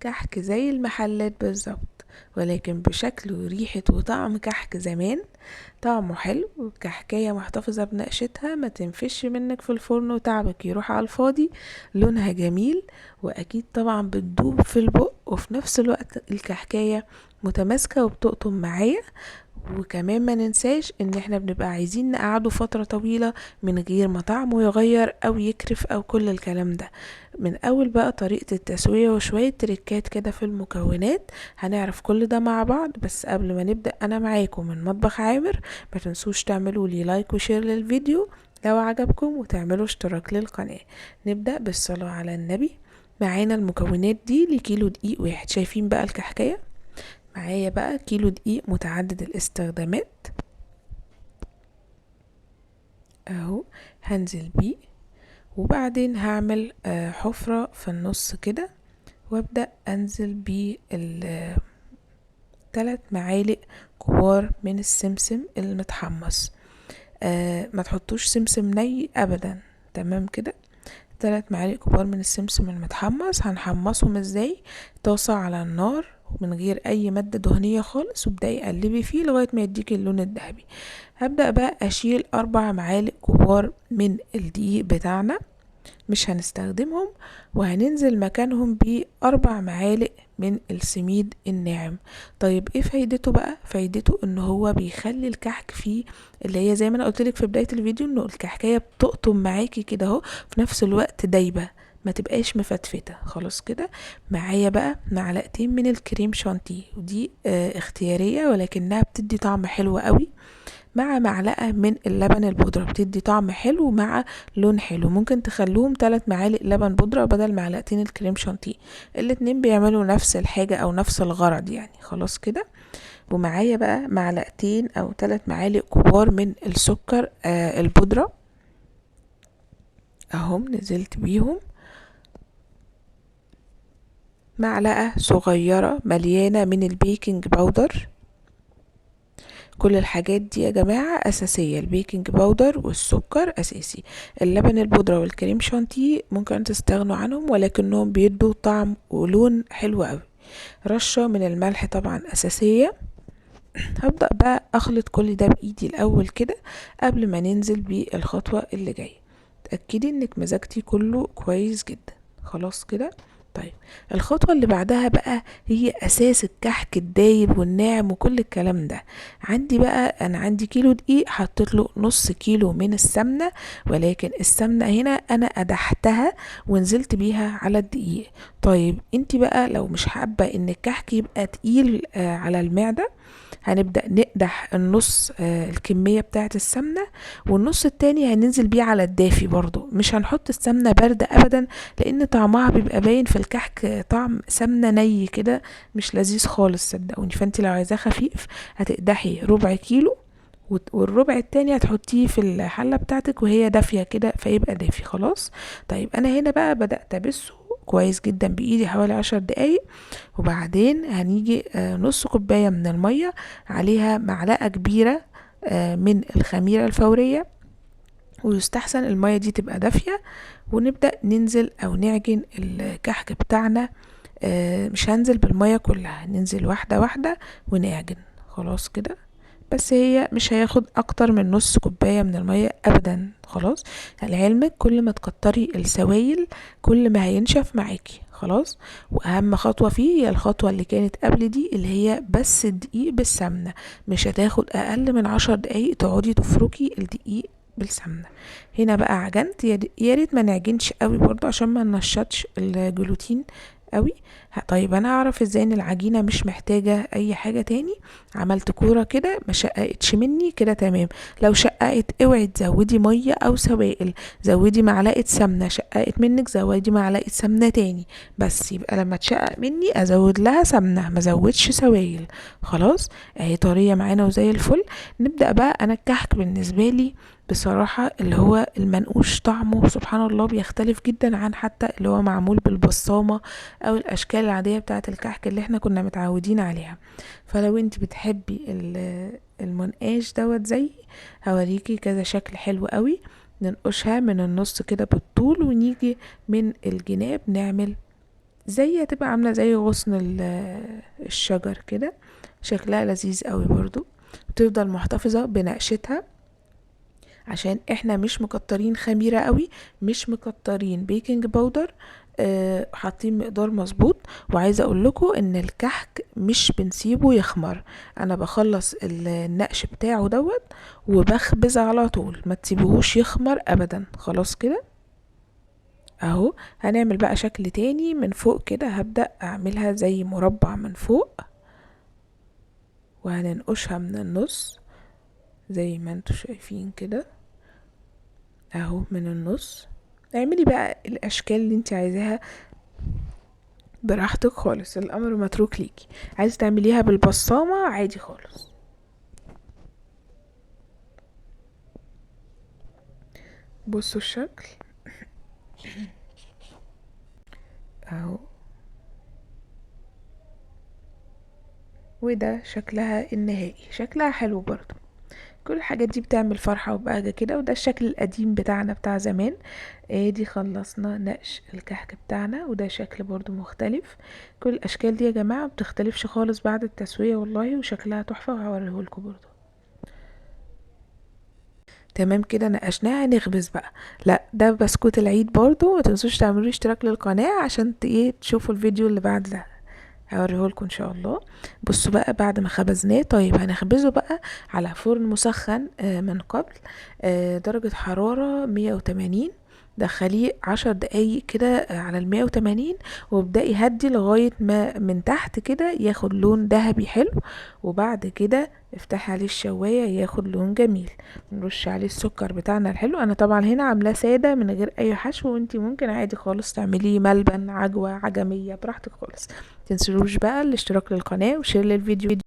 كحك زي المحلات بالظبط، ولكن بشكل وريحة وطعم كحك زمان. طعمه حلو والكحكاية محتفظة بنقشتها، ما تنفش منك في الفرن وتعبك يروح على الفاضي. لونها جميل واكيد طبعا بتدوب في البق، وفي نفس الوقت الكحكاية متماسكة وبتقطم معايا. وكمان ما ننساش ان احنا بنبقى عايزين نقعده فترة طويلة من غير ما طعمه يغير او يكرف او كل الكلام ده. من اول بقى طريقة التسوية وشوية تريكات كده في المكونات هنعرف كل ده مع بعض. بس قبل ما نبدأ انا معاكم من مطبخ عامر، ما تنسوش تعملوا لي like و share للفيديو لو عجبكم، وتعملوا اشتراك للقناة. نبدأ بالصلاة على النبي. معانا المكونات دي لكيلو دقيق واحد. شايفين بقى الكحكاية؟ معايا بقى كيلو دقيق متعدد الاستخدامات اهو، هنزل بيه. وبعدين هعمل حفرة في النص كده، وابدأ انزل بيه 3 معالق كبار من السمسم المتحمص. ما تحطوش سمسم ني ابدا، تمام كده. 3 معالق كبار من السمسم المتحمص. هنحمصهم ازاي؟ طاسة على النار من غير اي مادة دهنية خالص، وابدأي قلبي فيه لغاية ما يديكي اللون الذهبي. هبدأ بقى اشيل 4 معالق كبار من الدقيق بتاعنا، مش هنستخدمهم، وهننزل مكانهم ب4 معالق من السميد الناعم. طيب ايه فايدته بقى؟ فايدته ان هو بيخلي الكحك فيه اللي هي زي ما انا قلتلك في بداية الفيديو، انه الكحكاية بتقطم معاكي كده اهو، في نفس الوقت دايبة، ما تبقاش مفتفتة. خلاص كده. معايا بقى معلقتين من الكريم شانتيه، ودي اختيارية ولكنها بتدي طعم حلو قوي، مع معلقة من اللبن البودرة بتدي طعم حلو مع لون حلو. ممكن تخلوهم 3 معالق لبن بودرة بدل معلقتين الكريم شانتيه، الاتنين بيعملوا نفس الحاجة او نفس الغرض. خلاص كده. ومعايا بقى معلقتين او 3 معالق كبار من السكر البودرة اهم، نزلت بيهم. معلقة صغيرة مليانة من البيكنج باودر. كل الحاجات دي يا جماعة أساسية، البيكنج باودر والسكر أساسي، اللبن البودرة والكريم شانتيه ممكن تستغنوا عنهم ولكنهم بيدوا طعم ولون حلو قوي. رشة من الملح طبعا أساسية. هبدأ بقى أخلط كل ده بإيدي الأول كده قبل ما ننزل بالخطوة اللي جاية. تأكدي إنك مزجتي كله كويس جدا. خلاص كده. طيب الخطوة اللي بعدها بقى هي أساس الكحك الدايب والناعم وكل الكلام ده. عندي بقى أنا عندي كيلو دقيق، حطيت له نص كيلو من السمنة، ولكن السمنة هنا أنا قدحتها ونزلت بيها على الدقيق. طيب انتي بقى لو مش حابة إن الكحك يبقى تقيل على المعدة، هنبدأ نقدح النص، الكمية بتاعة السمنة، والنص التاني هننزل بيه على الدافي برضو. مش هنحط السمنة باردة أبدا، لأن طعمها بيبقى باين في الكحك، طعم سمنة ني كده مش لذيذ خالص صدقوني. فانت لو عايزاه خفيف هتقدحي ربع كيلو، والربع التاني هتحطيه في الحلة بتاعتك وهي دافية كده، فيبقى دافي. خلاص. طيب أنا هنا بقى بدأت أبسه كويس جدا بإيدي حوالي 10 دقايق، وبعدين هنيجي، نص كوباية من المية عليها معلقة كبيرة، من الخميرة الفورية، ويستحسن المية دي تبقى دافية. ونبدأ ننزل أو نعجن الكحك بتاعنا. مش هنزل بالمية كلها، ننزل واحدة واحدة ونعجن. خلاص كده. بس هي مش هياخد اكتر من نص كوباية من المية ابدا. خلاص. لعلمك كل ما تكتري السوائل كل ما هينشف معاكي. خلاص. واهم خطوة فيه هي الخطوة اللي كانت قبل دي، اللي هي بس الدقيق بالسمنة. مش هتاخد اقل من 10 دقايق تقعدي تفركي الدقيق بالسمنة. هنا بقى عجنت، يا ريت ما نعجنش قوي برضو عشان ما ننشطش الجلوتين قوي. طيب انا اعرف ازاي ان العجينة مش محتاجة اي حاجة تاني؟ عملت كورة كده ما شققتش مني كده، تمام. لو شققت اوعي تزودي مية او سوائل، زودي معلقة سمنة. شققت منك زودي معلقة سمنة تاني، بس يبقى لما تشقق مني ازود لها سمنة، ما ازودش سوائل. خلاص اهي طرية معانا وزي الفل. نبدأ بقى. انا الكحك بالنسبة لي بصراحة اللي هو المنقوش طعمه سبحان الله بيختلف جدا عن حتى اللي هو معمول بالبصامة او الاشكال العادية بتاعة الكحك اللي احنا كنا متعودين عليها. فلو انت بتحبي المنقاش دوت زيي، هوريكي كذا شكل حلو قوي. ننقشها من النص كده بالطول، ونيجي من الجناب نعمل زي هتبقى عاملة زي غصن الشجر كده، شكلها لذيذ قوي برضو. بتفضل محتفظة بنقشتها عشان احنا مش مكترين خميرة قوي، مش مكترين baking powder، حاطين مقدار مظبوط. وعايزة اقول لكم ان الكحك مش بنسيبه يخمر، انا بخلص النقش بتاعه دوت وبخبز على طول، ما تسيبوهوش يخمر ابدا. خلاص كده اهو. هنعمل بقى شكل تاني من فوق كده، هبدأ اعملها زي مربع من فوق، وهننقشها من النص زي ما انتوا شايفين كده اهو من النص. اعملي بقى الاشكال اللي انت عايزاها براحتك خالص، الامر متروك ليكي. عايزه تعمليها بالبصامه عادي خالص. بصوا الشكل اهو، وده شكلها النهائي، شكلها حلو برضو. كل الحاجات دي بتعمل فرحة وبهجة كده. وده الشكل القديم بتاعنا بتاع زمان. ادي خلصنا نقش الكحك بتاعنا، وده شكل برضو مختلف. كل الاشكال دي يا جماعة ما بتختلفش خالص بعد التسوية والله، وشكلها تحفة، وهوريهولكم برضو. تمام كده نقشناها. هنخبز بقى. لا ده بسكوت العيد برضو، ما تنسوش تعملوا اشتراك للقناة عشان تشوفوا الفيديو اللي بعد ده، هوريهولكم ان شاء الله. بصوا بقى بعد ما خبزناه، طيب هنخبزه بقى على فرن مسخن من قبل، درجة حرارة 180. دخليه 10 دقايق كده، على المية وتمانين، وابدأي هدي لغاية ما من تحت كده ياخد لون ذهبي حلو، وبعد كده افتحي عليه الشواية ياخد لون جميل. نرش عليه السكر بتاعنا الحلو. انا طبعا هنا عاملاه سادة من غير اي حشو، وانتي ممكن عادي خالص تعمليه ملبن، عجوة، عجمية، براحتك خالص. متنسوش بقى الاشتراك للقناة وشير للفيديو.